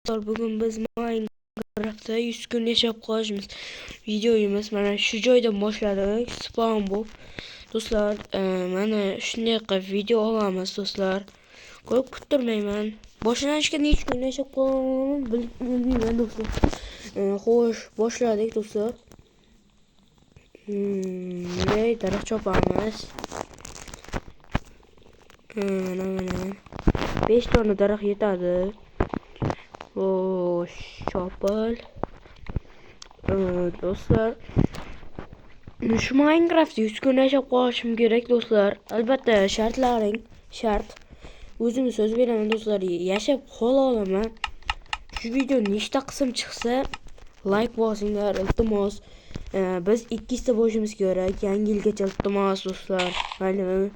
Bugun biz Minecraft'da 100 kun yashab qolishimiz videomiz mana shu joydan boshladik. Spawn bo'lib. Do'stlar, mana shunday qilib video olamiz do'stlar. Ko'p kuttirmayman. Boshlanishga necha kun yashab qolaman bilmayman do'stlar. Xo'sh, boshladik do'stlar. Bunday daraxt chopamiz. Mana. 5 dona daraxt yetadi. Xo'sh, chopil. Do'stlar, shu Minecraftda 100 kun yashab qolishim kerak do'stlar. Albatta shartlaring shart. O'zim so'z beraman do'stlar, yashab qola olaman. Shu video nechta qism chiqsa, like bosinglar, iltimos. Biz 200 ta bo'lishimiz kerak yangi yilgacha, iltimos do'stlar. Maylimi?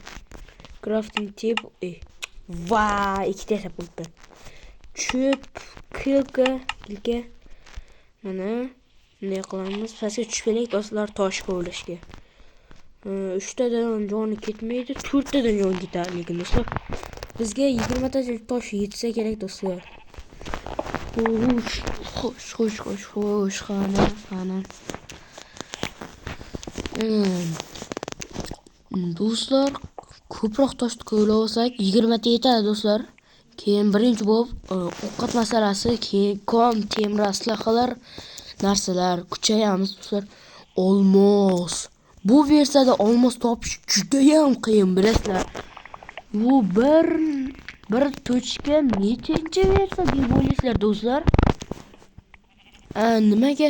Crafting table. Va, ikkita yasab qo'yibdi. Cho'p, kilka, kilka. Mana bunday qilamiz. Pastga tushib kelaylik do'stlar, tosh kovlashga. Uchtadan joni ketmaydi, to'rttadan jon ketadi lekin do'stlar. Bizga 20 ta tosh yetsa kerak do'stlar. Xo'sh, xo'sh, xo'sh, xo'sh, xo'sh, qani, qani. Do'stlar, ko'proq toshni kovlab olsak, 20 ta yetadi do'stlar. Keyin birinchi bo'lib ovqat masalasi, keyin kon, temir aslahalar, narsalar kuchayamiz do'stlar. Olmos. Bu versiyada olmos topish judayam qiyin, bilasizlar. Bu bir точка nechinchi versiya deb o'ylaysizlar do'stlar? Nimaga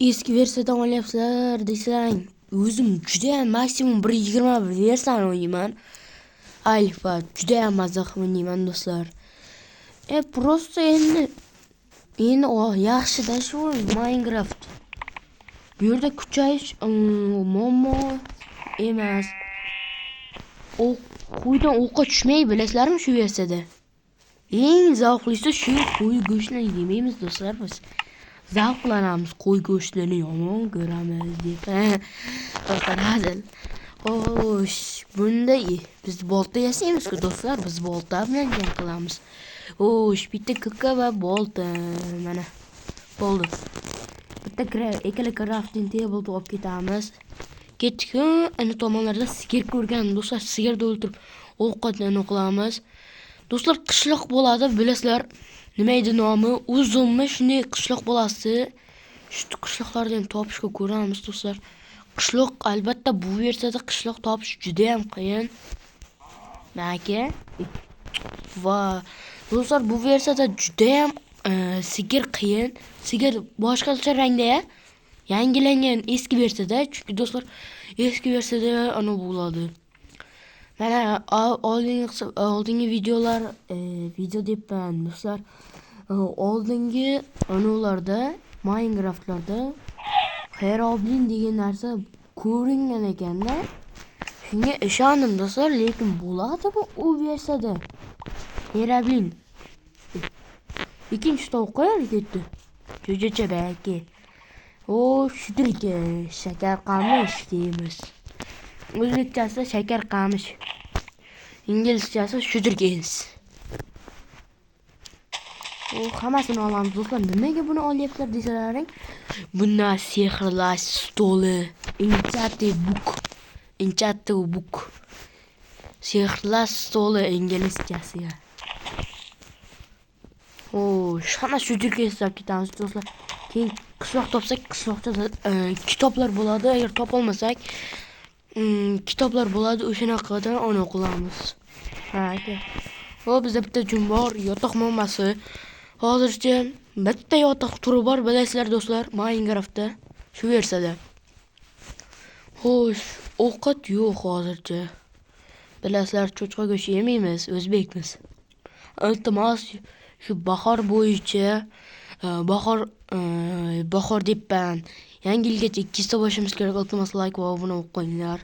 eski versiyadan olyapsizlar desang, o'zim judayam maksimum 1.21 versiyani o'ynayman. Alfa judayam mazza qilib o'ynayman do'stlar. Просто endi o yaxshida shu Minecraft. Bu yerda kuchayish muammo emas. O'q qo'ydan o'qqa tushmay, bilasizlarmi, shu versiyada. Eng zavqlisi shu qo'y go'shtini yemaymiz do'stlar biz. Zavqlanamiz, qo'y go'shtini yomon ko'ramiz deb. Do'stlar, hazil. Xo'sh, bunda biz bolta yasaymiz-ku do'stlar, biz bolta bilan jang qilamiz. Xo'sh, bitta kilka va bolta mana. Bo'ldi. Bitta ikkala crafting table olib ketamiz. Ketdik, ana tomonlarda sigir ko'rgan do'stlar, sigirni o'ldirib ovqatni qilamiz. Do'stlar, qishloq bo'ladi, bilasizlar. Nima edi nomi? Uzunmi? Shunday qishloq bolasi. Shu qishloqlarni ham topishga ko'ramiz do'stlar. Qishloq, albatta, bu versiyada qishloq topish juda ham qiyin. Aka. Va do'stlar, bu versiyada juda ham sigir qiyin. Sigir boshqacha rangda, yangilangan eski versiyada, chunki do'stlar, eski versiyada ana bo'ladi. Mana oldingi videolar, video debman do'stlar. Oldingi anularda, Minecraftlarda Herobrine degan narsa ko'ringan ekanda. Shunga ishondim do'stlar, lekin bo'ladimi u versiyada? Herobrine. Ikkinchi tovuq qayerga ketdi? Jo'jacha balki. O, shudir ekan, shakar qamish deymiz. O'zbekchasi shakar qamish. Inglizchasi sugarcanes. O, hammasini olamiz do'stlar. Nimaga buni olyapsizlar desalaring, bundan sehrlash stoli, enchanted book, enchanted book. Sehrlash stoli inglizchasi. Xo'sh, hamma sugarcanes olib ketamiz do'stlar. Keyin qishloq topsak, qishloqda kitoblar bo'ladi. Agar topolmasak, kitoblar bo'ladi, o'shanaqadan uni qilamiz. Ha, aka. Hop, bizda bitta jun bor, yotoq muammosi. Hozircha bitta yotoq turi bor, bilasizlar do'stlar, Minecraftda shu versiyada. Xo'sh, ovqat yo'q hozircha. Bilasizlar, cho'chqa go'shti yemaymiz, o'zbekmiz. Iltimos, shu bahor bo'yicha, bahor debman. Yangi yilgacha 200 ta bo'lishimiz kerak. Iltimos, like va obuna bo'lib qo'yinglar.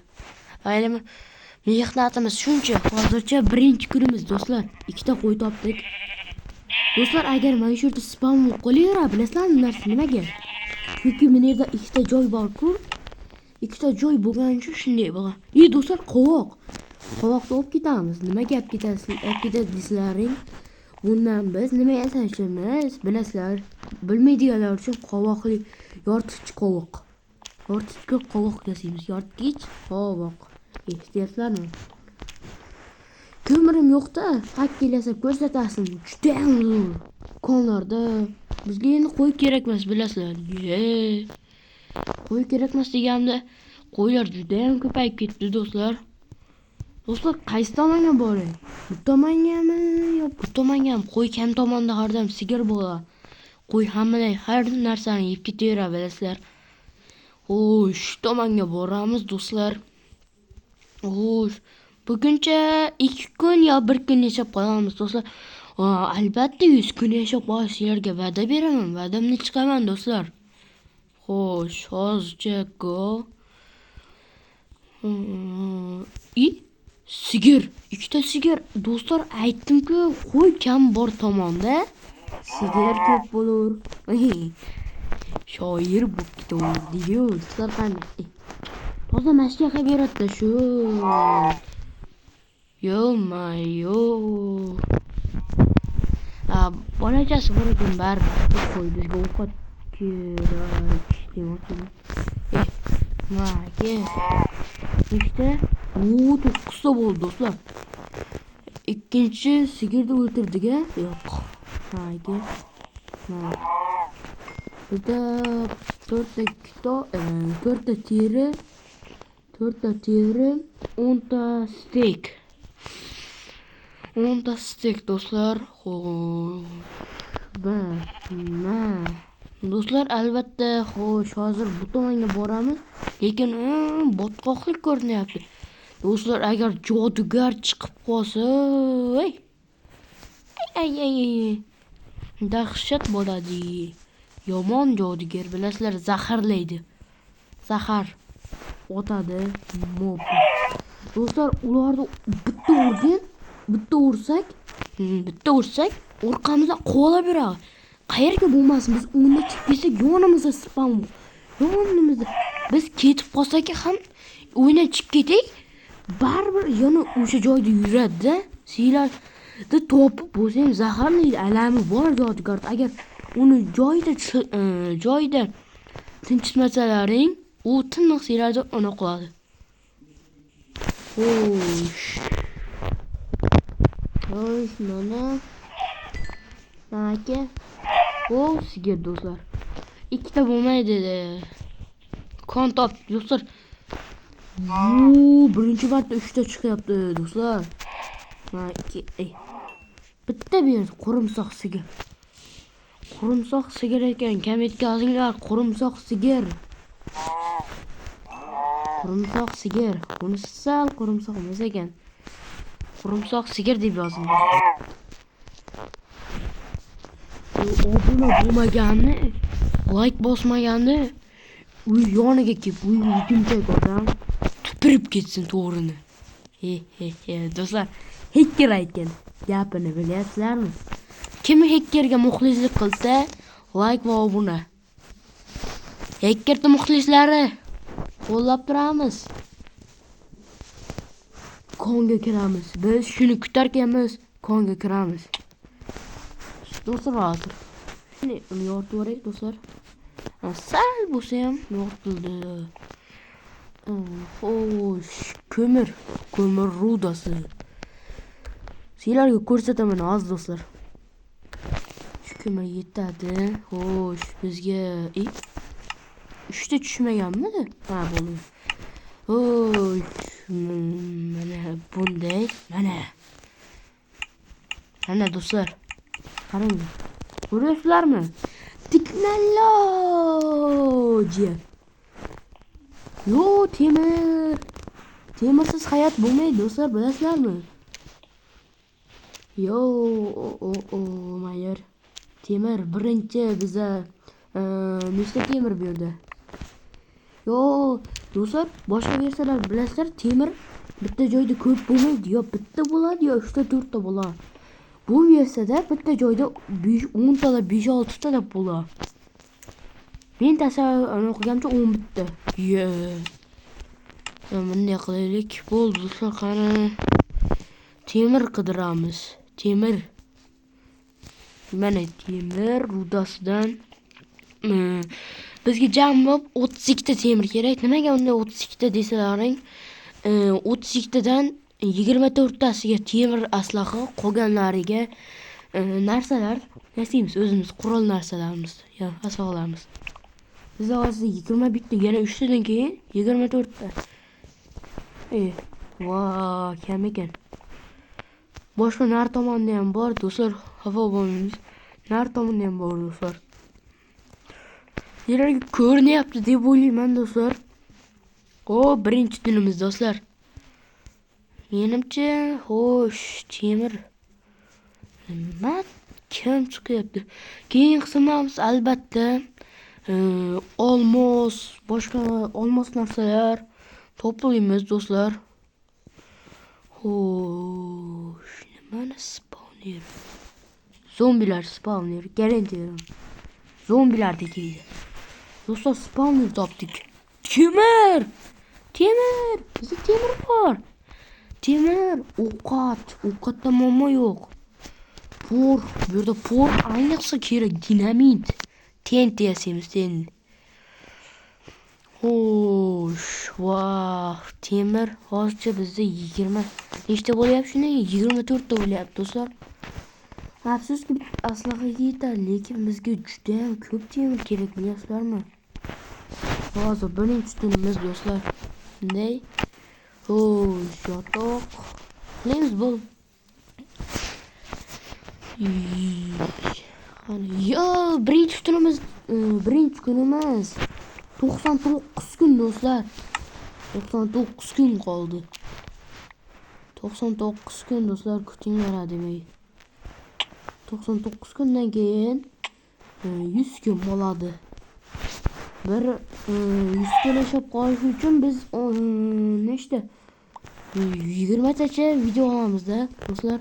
Maylimi? Mehnatimiz shuncha. Hozircha birinchi kunimiz do'stlar. Ikkita qo'y topdik. Do'stlar, agar mana shu yerda spawn bo'lib qolaveradi, bilasizlarmi narsa nimaga? Chunki mana yerda ikkita joy bor-ku. Ikkita joy bo'lgani uchun shunday bo'lgan. Do'stlar, qovoq. Qovoqni olib ketamiz. Nimaga olib ketasiz? Olib ketadi deysizlaring? Bundan biz nima yasashimiz bilasizlar. Bilmaydiganlar uchun qovoqli yoritgich qovoq. Yoritgich qovoq yasaymiz. Yoritgich qovoq. Eshityapsizlarmi? Ko'mirim yo'qda, fakkel yasab ko'rsatasin. Juda ham zo'r. Konlarda bizga endi qo'y kerak emas, bilasizlar. Qo'y kerak emas deganimda qo'ylar juda ham ko'payib ketdi do'stlar. Do'stlar, qaysi tomonga boray? Bu tomongami yo bu tomongami? Qo'y kam tomonda har doim sigir bo'ladi. Qo'y hammaday har narsani yeb ketaveradi, bilasizlar. Xo'sh, shu tomonga boramiz do'stlar. Xo'sh, buguncha 2 kun yo 1 kun yashab qolamiz do'stlar. Albatta 100 kun yashab qolish sizlarga va'da beraman. Va'damni chiqaman do'stlar. Xo'sh, hozircha go. Sigir, ikkita sigir. Do'stlar, aytdim-ku, qo'y kam bor tomonda sigir ko'p bo'lur. Shoir bo'lib ketaverdi-yu, do'stlar qanday? Toza mashka qilib beradi shu. Yo-mayo. Bolachasi bor ekan baribir. Qo'y bizga ovqat kerak demoqchiman. Aka. Nechta? 9 ta bo'ldi do'stlar. Ikkinchi sigirni o'ltirdik-a? Yo'q. Ha, aka. Ha. Bizda 4 ta kitob, 4 ta teri, 4 ta teri, 10 ta steak. 10 ta steak do'stlar. Xo'sh. Ma. Do'stlar, albatta, xo'sh, hozir bu tomonga boramiz, lekin botqoqlik ko'rinyapti. Do'stlar, agar jodugar chiqib qolsa, ey! Ay ay ay. Dahshat bo'ladi. Yomon jodugar, bilasizlar, zaharlaydi. Zahar otadi mob. Do'stlar, ularni bitta urgan, bitta ursak, bitta ursak, orqamizdan quvalab yuradi. Qayerga bo'lmasin, biz o'yinda chiqib ketsak, yonimizda spawn. Yonimizda biz ketib qolsak ham o'yindan chiqib ketay, baribir yana o'sha joyda yuradi-da. Sizlarni topib bo'lsa ham zaharli alami bor jodugar. Agar uni joyida joyida tinchitmasalaring, u tiniq sizlarni uni qiladi. Xo'sh. Xo'sh, mana. Aka. O sigir do'stlar. Ikkita bo'lmaydi. Kon top do'stlar. Bu birinchi marta 3 ta chiqyapti do'stlar. Ha, ikki, ey. Bitta berdi qo'rimsoq sigir. Qo'rimsoq sigir ekan, kam yetkazinglar, qo'rimsoq sigir. Qo'rimsoq sigir. Bunisi sal qo'rimsoq emas ekan. Qo'rimsoq sigir deb yozinglar. Obuna bo'lmaganni, like bosmaganni uy yoniga kelib, uy yutgunchak odam tupurib ketsin to'g'rini. He he he do'stlar, hacker aytgan gapini bilyapsizlarmi? Kim hackerga muxlislik qilsa, like va obuna. Hackerni muxlislari qo'llab turamiz. Konga kiramiz. Biz shuni kutarkanmiz, konga kiramiz. Do'stlar, hozir. Shuni uni yoritib yuboraylik do'stlar. Sal bo'lsa ham yoritildi. Xo'sh, ko'mir, ko'mir rudasi. Sizlarga ko'rsataman hozir do'stlar. Shu ko'mir yetadi. Xo'sh, bizga 3 ta tushmaganmidi? Ha, bo'ldi. Xo'sh, mana bunday, mana. Mana do'stlar. Qaranglar. Ko'ryapsizlarmi? Texnologiya. Yo, temir. Temirsiz hayot bo'lmaydi do'stlar, bilasizlarmi? Yo, o o mayr. Temir birinchi biza nechta temir bu yerda? Yo, do'stlar, boshqa versiyalar bilasizlar, temir bitta joyda ko'p bo'lmaydi, yo bitta bo'ladi, yo 3 ta 4 ta bo'ladi. Bu versiyada bitta joyda 5 10 talab 5-6 talab bo'ladi. Men tasavvur qilganimcha 11 ta. Ye. Bunday qilaylik. Bo'ldi do'stlar, qani. Temir qidiramiz. Temir. Mana temir rudasidan bizga jami bo'lib 32 ta temir kerak. Nimaga unda 32 ta desalaring, 32 tadan 24 tasiga temir aslaha, qolganlariga narsalar yasaymiz o'zimiz, qurol narsalarimiz, yo aslahalarimiz. Bizda hozir 21 ta, yana 3 tadan keyin 24 ta. Va kam ekan. Boshqa nar tomonda ham bor do'stlar, xafa bo'lmaymiz. Nar tomonda ham bor do'stlar. Yerlarga ko'rinyapti deb o'ylayman do'stlar. O, birinchi tunimiz do'stlar. Menimcha, xo'sh, temir nima kam chiqyapti. Keyingi qismlarimiz albatta olmos, boshqa olmos narsalar to'playmiz do'stlar. Xo'sh, nimani spawner? Zombilar spawner, garantiya. Zombilar deydi. Do'stlar, spawner topdik. Temir! Temir! Bizda temir bor. Temir, ovqat, ovqatda muammo yo'q. Por, bu yerda por ayniqsa kerak, dinamit. TNT yasaymiz, TNT. Xo'sh, vah, temir hozircha bizda 20 nechta bo'lyapti shunday? 24 ta bo'lyapti do'stlar. Afsuski, aslaha yetadi, lekin bizga juda ham ko'p temir kerak, bilasizlarmi? Hozir birinchi tunimiz do'stlar. Bunday. Xo'sh, yotoq. Uxlaymiz bo'ldi. Qani, yo, birinchi tunimiz, birinchi kunimiz 99 kun do'stlar. 99 kun qoldi. 99 kun do'stlar, kutinglar demak. 99 kundan keyin 100 kun bo'ladi. Bir 100 kun yashab qolish uchun biz nechta 20 tacha video olamizda do'stlar.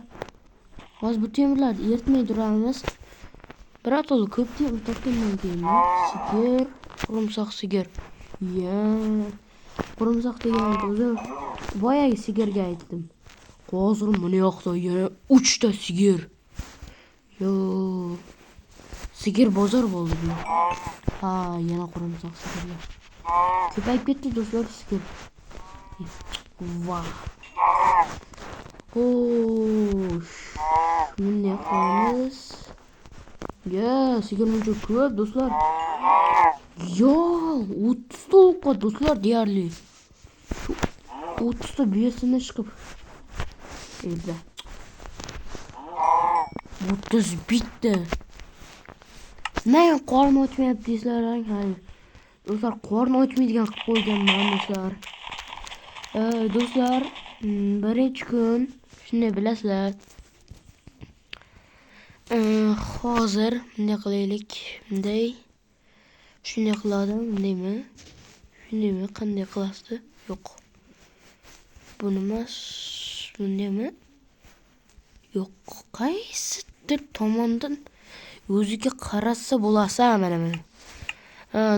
Hozir bu temirlarni eritmay turamiz. Birato'la ko'p temir topgandan keyin sigir, qo'rimsoq sigir. Ya, qo'rimsoq degan o'zi boyagi sigirga aytdim. Hozir buni yoqda yana 3 ta sigir. Yo, sigir bozor bo'ldi bu. Ha, yana qo'rimsoq sigirlar. Ko'payib ketdi do'stlar sigir. Vah. Xo'sh, bunday qilamiz. Ya, sigir muncha ko'p do'stlar. Yo, 30 ta ovqat do'stlar deyarli. Shu 30 ta bersin chiqib. Endi 31 ta. Nimaga qorni ochmayapti deysizlar? Ha, do'stlar, qorni ochmaydigan qilib qo'yganman do'stlar. Do'stlar, birinchi kun shunday bilasizlar. Hozir bunday qilaylik. Bunday. Shunday qiladim, bundaymi? Shundaymi? Qanday qilasizdi? Yo'q. Buni emas, bundaymi? Yo'q. Qaysidir tomondan o'ziga qarasa bo'lasa mana mana.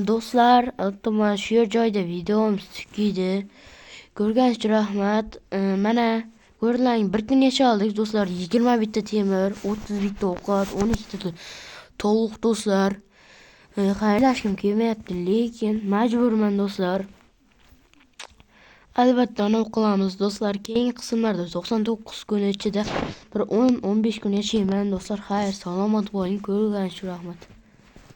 Do'stlar, albatta shu yer joyda videomiz tugaydi. Ko'rganingiz uchun rahmat. Mana ko'rdilaring, bir kun yasha oldik do'stlar. 21 ta temir, 31 ta ovqat, 12 ta tovuq do'stlar. Xayrlashgim kelmayapti, lekin majburman do'stlar. Albatta anavi qilamiz do'stlar. Keyingi qismlarda 99 kun ichida bir 10-15 kun yashayman do'stlar. Xayr, salomat bo'ling. Ko'rganingiz uchun rahmat.